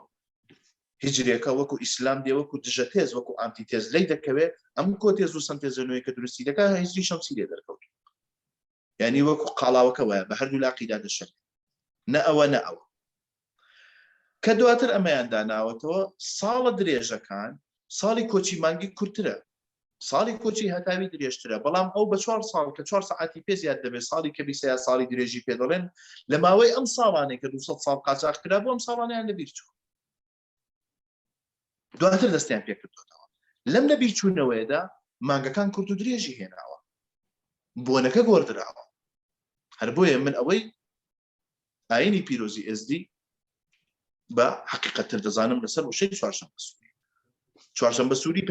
هیجرێکە وەکو ئیسلام دێ وەکو دژە تێز وەکو ئانتی تێز لی دەکەوێت ئەم کۆ تێز و سەنتێزە نوێی کە دروستی دەکا هیجری شەمسی لێ دەرکەوت یعنی وەکو قاڵاوەکە وایە بە هەردوو لاقیدا دەشێت نە ئەوە نە ئەوە کە دواتر ئەمەیان داناوەتەوە ساڵە درێژەکان ساڵی کۆچی مانگی کورترە ساڵی کۆچی هەتاوی درێژترە بەڵام ئەو بە چوار ساڵ کە چوار سەعاتی پێ زیاد دەبێت ساڵی کەبیسە یا ساڵی درێژی پێ دەڵێن لە ماوەی ئەم ساڵانەی کە 200 ساڵ قاچاخ کرا بۆ ئەم ساڵانیان لەبیر چوو دواتر دەستیان پێکردوتەوە لەم لە بیرچوونەوەیەدا مانگەکان کورت و درێژی هێناوە بۆنەکە گۆردراوە هەر بۆیە من ئەوەی ئاینی پیرۆزی ئێزدی بە حقیقەتتر دەزانم لەسەر وشەی چوارشەمبە سووری چوارشەمبە سووری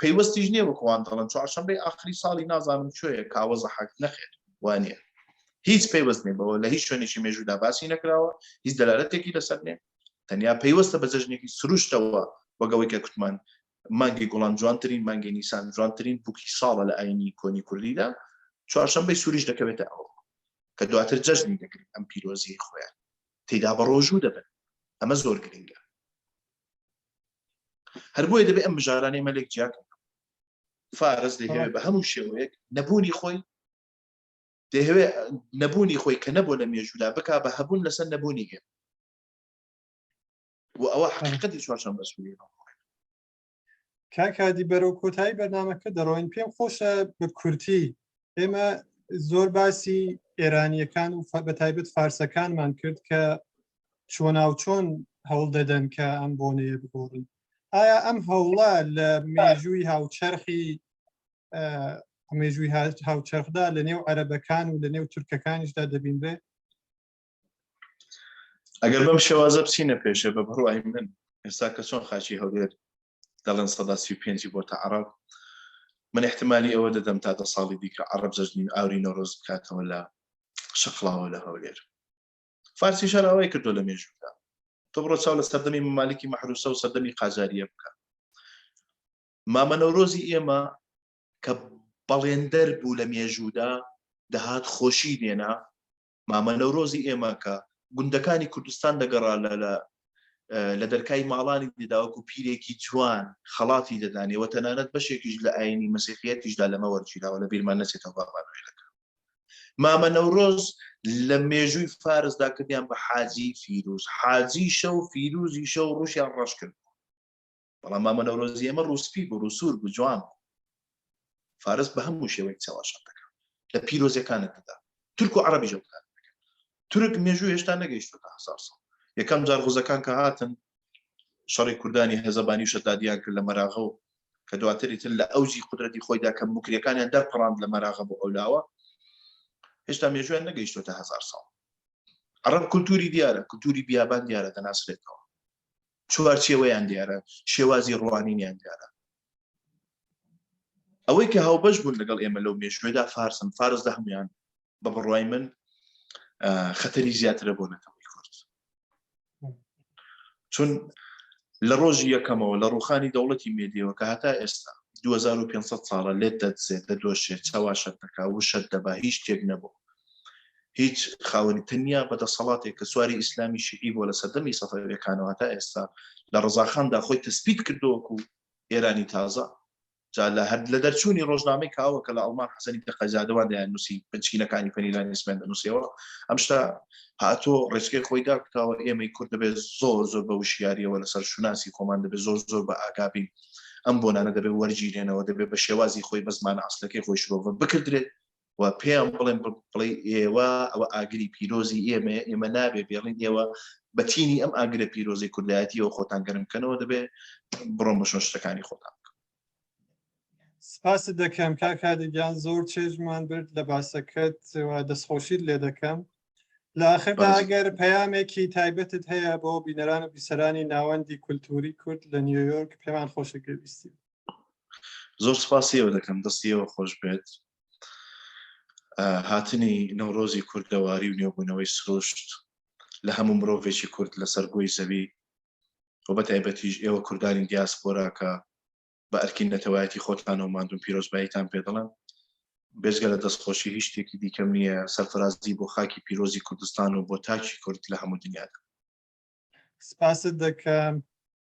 پەیوەستیش نییە وەکوان دەڵێن چوارشەمبەی ئاخری ساڵی نازانم کوێیە کاوە زەحاک نەخێر وانە هیچ پەیوەست نیە بەوە لە هیچ شوێنێکی مێژوودا باسی نەکراوە هیچ دەلالەتێکی لەسەر نیە تەنیا پەیوەستە بە جەژنێکی سروشتەوە وەگەوەی کە کوتمان مانگی گوڵان جوانترین مانگی نیسان جوانترین بووکی ساڵە لە ئاینی کۆنی کوردیدا چوارشەمبەی سووریش دەکەوێتە ئەوە کە دواتر جەژنی دەگرن ئەم پیرۆزیەی خۆیان تێدا بە ڕۆژوو دەبن ئەمە زۆر گرنگە هەر بۆیە دەبێ ئەم مژارانەی مەلێک جیاکەن فارس دەیهەوێ بە هەموو شێوەیەک نەبوونی خۆی دەیهەوێ نەبوونی خۆی کە نەبوو لە مێژوودا بک بە هەبوون لەسەر نەبوونی هێ و ئەوە حقیقەتی چوارشەمبە سووری کاک هادی بەرەو کۆتایی بەرنامەکە دەڕۆین پێم خۆشە بە کورتی ئێمە زۆر باسی ئێرانیەکان و بە تایبەت فارسەکانمان کرد کە چۆناو چۆن هەوڵ دەدەن کە ئەم بۆنەیە بگۆڕن ئایا ئەم هەوڵە لە مێژووی هاوچەرخی مێژووی هاوچەرخدا لە نێو عەرەبەکان و لە نێو تورکەکانیشدا دەبینرێ ئەگەر بەم شێوازە بچینە پێشێ بە بڕوای من ئێستا کە چۆن خاچی هەولێر دەڵێن سەدا 35 بۆتە عەڕەب من احتمالی ئەوە دەدەم تا دە ساڵی دیکە عەڕەب جەژنی ئاوری نەورۆز بکاتەوە لە شەقڵاوە لە هەولێر فارسی شار ئەوەی کردو لە مێژوودا تۆ بڕۆ چاو لە سەردەمی ممالکی مەحروسە و سەردەمی قاجاریە بکە مامە نەورۆزی ئێمە کە بەڵێندەر بوو لە مێژوودا دەهات خۆشی دێنا مامە نەورۆزی ئێمە کە گوندەکانی کوردستان دەگەڕا لە لە لە دەرکای ماڵانی دەداوەکو پیرێکی جوان خەڵاتی دەدانێ و تەنانەت بەشێکیش لە ئاینی مەسیحیەتیشدا لەمە وەرگیراوە لە بیرمان نەچێتەوە بابانوێلەکە مامە نەورۆز لە مێژووی فارسدا کردیان بە حاجی فیروز حاجی شەو فیروزی شەو ڕوشیان ڕەش کرد بەڵام مامە نەورۆزی ئێمە ڕووسپی بوو ڕووسوور بوو جوان بوو فارس بە هەموو شێوەیەک چەواشە دەکات لە پیرۆزیەکانت دەدا تورک و عەرەبیش ئەو کارە دەکەن تورک مێژوو هێشتا نەگەیشتووەتە هەزار ساڵ یەکەم جار غوزەکان کە هاتن شەڕی کوردانی هەزەبانی و شەدادیان کرد لە مەراغە و کە دواتری تر لە ئەوجی قودرەتی خۆیدا کە موکریەکانیان دەرپەڕاند لە مەراغە بۆ ئەولاوە هێشتا مێژویان نەگەیشتووەتە هەزار ساڵ عەرەب کولتوری دیارە کولتوری بیابان دیارە دەناسرێتەوە چوارچێوەیان دیارە، شێوازی ڕوانینیان دیارە. ئەوەی کە هاوبەش بوون لەگەڵ ئێمە لەو مێژوێدا فارسن، فارس لە هەمویان بە بڕوای من خەتەری زیاترە بۆ نەتەوەی کورد. چون لە ڕۆژی یەکەمەوە لە ڕوخانی دەوڵەتی مێدیەوە کە هەتا ئێستا 2500 ساڵە لێت دەدزێت دەدۆشێت چەواشەت دەکا وشەت دەبا هیچ شتێک نەبوو هیچ خاوەنی تەنیا بە دەسەڵاتێک کە سواری ئیسلامی شیعی بۆ لە سەردەمی سەفەویەکانەوە تا ئێستا لە ڕەزاخاندا خۆی تەسبیت کردووەکو ئێرانی تازە جا لە هەر لە دەرچوونی ڕۆژنامەی کاوە کە لە ئەڵمان حەسەنی تەقەزادەوان دەیان نووسی بنچینەکانی پەنیلانی دەنووسیەوە ئەم شتە هاتۆ ڕێچکەی خۆی داکوتاوە ئێمەی کورد دەبێت زۆر زۆر بە وشیاریەوە لەسەر شوناسی خۆمان دەبێت زۆر زۆر بە ئاگابین ئەم بۆنانە دەبێت وەرگیرێنەوە دەبێت بە شێوازی خۆی بە زمانە ئەسلەکەی خۆی شرۆڤە بکردرێت و پێیان بڵێن بڵێ ئێوە ئەوە ئاگری پیرۆزی ئێمە ئێمە نابێ بێڵین ئێوە بە تینی ئەم ئاگرە پیرۆزی کوردایەتیەوە خۆتان گەرم بکەنەوە دەبێ بڕۆن بە شۆن شتەکانی خۆتان بکەن. سپاست دەکەم کاک هادی گیان زۆر چێژمان برد لە باسەکەت و دەستخۆشیت لێ دەکەم لە ئاخردا بەڕێز ئەگەر پەیامێکی تایبەتت هەیە بۆ بینەران و بیسەرانی ناوەندی کولتووری کورد لە نیویۆرک پێمان خۆشە گوێبیستی زۆر سپاسی ئێوە دەکەم دەستی ئێوە خۆش بێت هاتنی نەورۆزی کوردەواری و نوێبوونەوەی سروشت لە هەموو مرۆڤێکی کورد لەسەر گۆی زەوی و بە تایبەتیش ئێوە کوردانی دیاسپۆرا کە بە ئەرکی نەتەوایەتی خۆتانەوە ماندوون پیرۆزباییتان پێ دەڵێم بێجگە لە دەستخۆشی هیچ شتێکی دیکەم نییە سەرفرازی بۆ خاکی پیرۆزی کوردستان و بۆ تاکی کورد لە هەموو دنیادا. سپاست دەکەم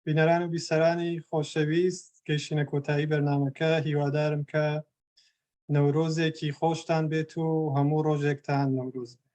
بینەران و بیسەرانی خۆشەویست گەیشتینە کۆتایی بەرنامەکە هیوادارم کە نەورۆزێکی خۆشتان بێت و هەموو ڕۆژێکتان نەورۆز بێت.